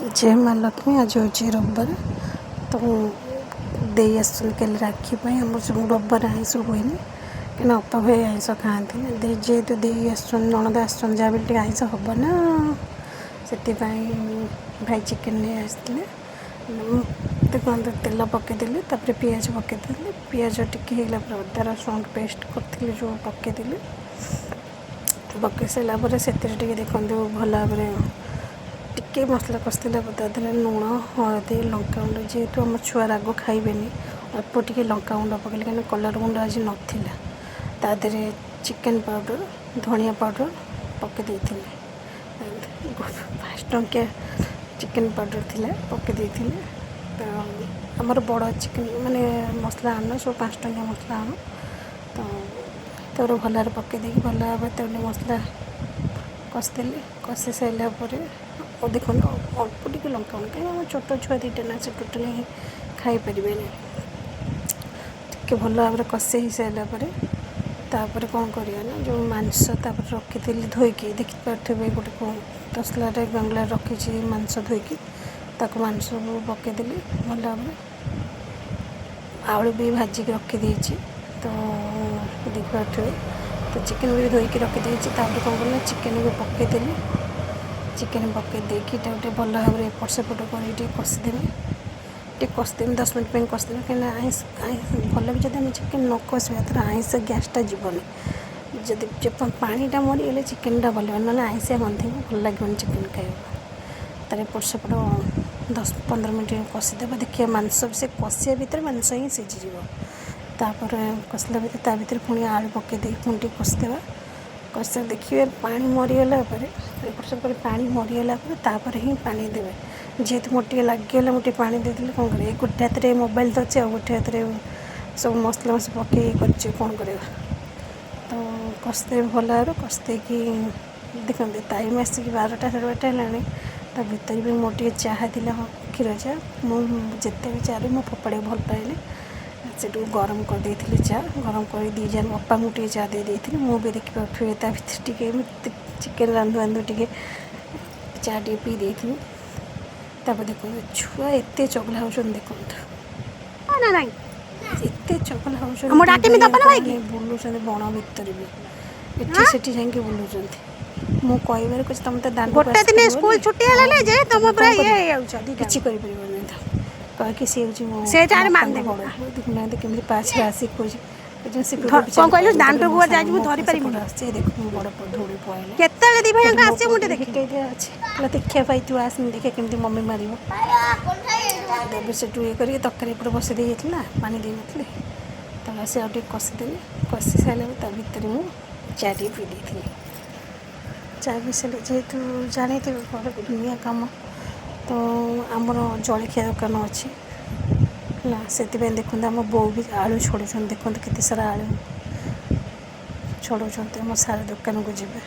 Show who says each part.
Speaker 1: ଜୟ ମା ଲକ୍ଷ୍ମୀ। ଆଜି ହେଉଛି ରବିବାର। ତ ଦେଇ ଆସୁଛନ୍ତି କାଲି ରାକ୍ଷୀ ପାଇଁ। ଆମର ସବୁ ରବିବାର ଆଇଁଷ ହୁଏନି, କାହିଁକିନା ଅପା ଭାଇ ଆଇଁଷ ଖାଆନ୍ତିନି। ଦେଇ ଯେହେତୁ ଦେଇ ଆସୁଛନ୍ତି, ନଣନ୍ଦ ଆସୁଛନ୍ତି, ଯାହା ବି ଟିକେ ଆଇଁଷ ହେବ ନା, ସେଥିପାଇଁ ଭାଇ ଚିକେନ୍ ନେଇ ଆସିଥିଲେ। ଦେଖନ୍ତୁ, ତେଲ ପକାଇଦେଲି, ତାପରେ ପିଆଜ ପକାଇଦେଲି। ପିଆଜ ଟିକେ ହେଇଗଲା ପରେ ଅଦା ରସୁଣ ପେଷ୍ଟ କରିଥିଲି ଯେଉଁ, ପକାଇଦେଲି। ପକାଇ ସାରିଲା ପରେ ସେଥିରେ ଟିକେ ଦେଖନ୍ତୁ, ଭଲ ଭାବରେ ଟିକେ ମସଲା କଷିଦେଲା ପରେ ତା ଦେହରେ ଲୁଣ, ହଳଦୀ, ଲଙ୍କାଗୁଣ୍ଡ। ଯେହେତୁ ଆମ ଛୁଆ ରାଗ ଖାଇବେନି, ଅଳ୍ପ ଟିକେ ଲଙ୍କାଗୁଣ୍ଡ ପକାଇଲି, କାହିଁକିନା କଲର୍ ଗୁଣ୍ଡ ଆଜି ନଥିଲା। ତା ଦେହରେ ଚିକେନ୍ ପାଉଡ଼ର, ଧନିଆ ପାଉଡ଼ର ପକାଇ ଦେଇଥିଲି। 5 ଟଙ୍କିଆ ଚିକେନ୍ ପାଉଡ଼ର ଥିଲା, ପକାଇ ଦେଇଥିଲି। ତ ଆମର ବଡ଼ ଚିକେନ୍ ମାନେ ମସଲା ଆଣୁ, ସବୁ 5 ଟଙ୍କିଆ ମସଲା ଆଣୁ। ତ ତାପରେ ଭଲ ଭାବରେ ପକାଇ ଦେଇକି ଭଲ ଭାବରେ ତାକୁ ମସଲା କଷିଦେଲି। କଷି ସାରିଲା ପରେ ଆଉ ଦେଖନ୍ତୁ, ଅଳ୍ପ ଟିକେ ଲଙ୍କା ଗୁଣ୍ଡ, କାହିଁକିନା ଆମ ଛୋଟ ଛୁଆ ଦୁଇଟା ନା, ସେ ଟୋଟାଲି ହିଁ ଖାଇପାରିବେନି। ଟିକେ ଭଲ ଭାବରେ କଷି ହେଇସାରିଲା ପରେ ତାପରେ କ'ଣ କରିବା ନା, ଯେଉଁ ମାଂସ ତାପରେ ରଖିଥିଲି ଧୋଇକି, ଦେଖିପାରୁଥିବେ, ଗୋଟେ ତସଲାରେ ଗାଙ୍ଗୁଲାରେ ରଖିଛି ମାଂସ ଧୋଇକି, ତାକୁ ମାଂସକୁ ପକାଇଦେଲି ଭଲ ଭାବରେ। ଆଳୁ ବି ଭାଜିକି ରଖିଦେଇଛି, ତ ଦେଖିପାରୁଥିବେ। ତ ଚିକେନ୍ ବି ଧୋଇକି ରଖିଦେଇଛି। ତାପରେ କ'ଣ କଲି ନା, ଚିକେନ୍ ବି ପକାଇଦେଲି। ଚିକେନ୍ ପକାଇ ଦେଇକି ତାକୁ ଟିକେ ଭଲ ଭାବରେ ଏପଟ ସେପଟ କରିକି ଟିକେ କଷିଦେବି। ଟିକେ କଷିଦେବି, 10 ମିନିଟ୍ ପାଇଁ କଷିଦେବି, କାହିଁକିନା ଆଇଁଷ ଭଲ ବି ଯଦି ଆମେ ଚିକେନ୍ ନ କଷିବା, ତାର ଆଇଁଷ ଗ୍ୟାସ୍ଟା ଯିବନି। ଯଦି ପାଣିଟା ମରିଗଲେ ଚିକେନ୍ଟା ଭଲ ଲାଗିବ, ନହେଲେ ଆଇଁଷିଆ ଗନ୍ଧେଇବ, ଭଲ ଲାଗିବନି ଚିକେନ୍ ଖାଇବାକୁ। ତାର ଏପଟ ସେପଟ 10-15 ମିନିଟ୍ କଷିଦେବା। ଦେଖିବା, ମାଂସ ସେ କଷିବା ଭିତରେ ମାଂସ ହିଁ ସିଝିଯିବ। ତାପରେ କଷିଲା ଭିତରେ ତା ଭିତରେ ପୁଣି ଆଳୁ ପକାଇ ଦେଇକି ପୁଣି ଟିକେ କଷିଦେବା। କଷି ଦେଖିବେ, ପାଣି ମରିଗଲା ପରେ, ଏପଟ ସେପଟ ପାଣି ମରିଗଲା ପରେ ତାପରେ ହିଁ ପାଣି ଦେବେ। ଯେହେତୁ ମୋର ଟିକେ ଲାଗିଗଲା, ମୁଁ ଟିକେ ପାଣି ଦେଇଦେଲି। କ'ଣ କରିବି, ଗୋଟେ ହାତରେ ମୋବାଇଲ୍ ଧରିଛି ଆଉ ଗୋଟେ ହାତରେ ସବୁ ମସଲା ମସଲି ପକାଇକି କରିଛି, କ'ଣ କରିବା? ତ କଷିଦେବେ ଭଲ ଭାବରେ। କଷି ଦେଇକି ଦେଖନ୍ତୁ, ଟାଇମ୍ ଆସିକି 12ଟା 12:30 ହେଲାଣି। ତା ଭିତରେ ବି ମୋର ଟିକେ ଚାହା ଥିଲା, କ୍ଷୀର ଚା। ମୁଁ ଯେତେ ବି ଚାରେ ମୁଁ ଫୋପାଡ଼ିବାକୁ ଭଲ ପାଏନି। ସେଠୁ ଗରମ କରିଦେଇଥିଲି ଚା। ଗରମ କରି ଦୁଇ ଜଣ, ଅପାଙ୍କୁ ଟିକେ ଚା ଦେଇ ଦେଇଥିଲି। ମୁଁ ବି ଦେଖିପାରୁଥିବେ, ତା ଭିତରେ ଟିକେ ଚିକେନ୍ ରାନ୍ଧୁ ରାନ୍ଧୁ ଟିକେ ଚା ଟିକେ ପିଇ ଦେଇଥିଲି। ତାପରେ ଦେଖନ୍ତୁ, ଛୁଆ ଏତେ ଚଗଲା ହେଉଛନ୍ତି, ଦେଖନ୍ତୁ।
Speaker 2: ନା ନାଇଁ।
Speaker 1: ଏତେ ଚଗଲା ହେଉଛନ୍ତି।
Speaker 2: ମୁଁ ଡାକିମି ତପନ ଭାଇକି?
Speaker 1: ବୁଲୁଛନ୍ତି ବଣ ଭିତରେ ବି, ଏଠି ସେଠି ଯାଇକି ବୁଲୁଛନ୍ତି। ମୁଁ କହିବାରେ କହୁଛି, ତମେ ତ ଦାଣ୍ଡକୁ
Speaker 2: ଗୋଟେ ଦିନ
Speaker 1: ଆସିପାରିବନି।
Speaker 2: ସ୍କୁଲ ଛୁଟି ହେଲା ଯେ ତମ
Speaker 1: ତମେ
Speaker 2: ପୁରା
Speaker 1: କ'ଣ
Speaker 2: ଇଏ
Speaker 1: କରିବ?
Speaker 2: ହେଇଯାଉଛ ଦିଟା।
Speaker 1: କିଛି କରିପାରିବନି ତ କହିକି। ସିଏ ହେଉଛି ମୋ
Speaker 2: ସେ ଜାଣେ
Speaker 1: ମୋ
Speaker 2: ମାନିଦେବେ।
Speaker 1: ବଡ଼ ପୁଅ। ଦେଖୁନାହାନ୍ତି, କେମିତି ପାଛରେ ଆସିକି କହୁଛି।
Speaker 2: କ'ଣ କହିଲୁ? ଦାଣ୍ଡକୁ ଯାଇଛି, ମୁଁ ଧରି ପାରିବିନି।
Speaker 1: ଆସୁଛି ଦେଖ, ମୋ ବଡ଼ ପୁଅ ଦୌଡ଼ି ପଳେଇଲେ।
Speaker 2: କେତେବେଳେ ଦି ଭାଇଙ୍କ ଆସିବ, ମୁଁ ଟିକେ ଦେଖିବି।
Speaker 1: ହିଟେଇ ଦିଆ ଅଛି। କହିଲା, ଦେଖିବା ଭାଇ, ତୁ ଆସନି, ଦେଖିବା କେମିତି ମମି ମାରିବ। ତାପରେ ସେଠୁ ଇଏ କରିକି ତରକାରୀ ଏପଟେ ବସେଇ ଦେଇ ଯାଇଥିଲି ନା, ପାଣି ଦେଇନଥିଲି। ତାପରେ ସେ ଆଉ ଟିକେ କଷିଦେଲି। କଷି ସାରିଲା ପରେ ତା ଭିତରେ ମୁଁ ଚା ଟିକେ ପିଇ ଦେଇଥିଲି। ଚା ପିଇ ସାରିଲେ, ଯେହେତୁ ଜାଣିଥିବେ ଘରେ ଦୁନିଆ କାମ, ତ ଆମର ଜଳଖିଆ ଦୋକାନ ଅଛି ହେଲା, ସେଥିପାଇଁ ଦେଖନ୍ତୁ, ଆମ ବୋଉ ବି ଆଳୁ ଛଡ଼ଉଛନ୍ତି। ଦେଖନ୍ତୁ, କେତେ ସାରା ଆଳୁ ଛଡ଼ଉଛନ୍ତି। ଆମ ସାର ଦୋକାନକୁ ଯିବେ।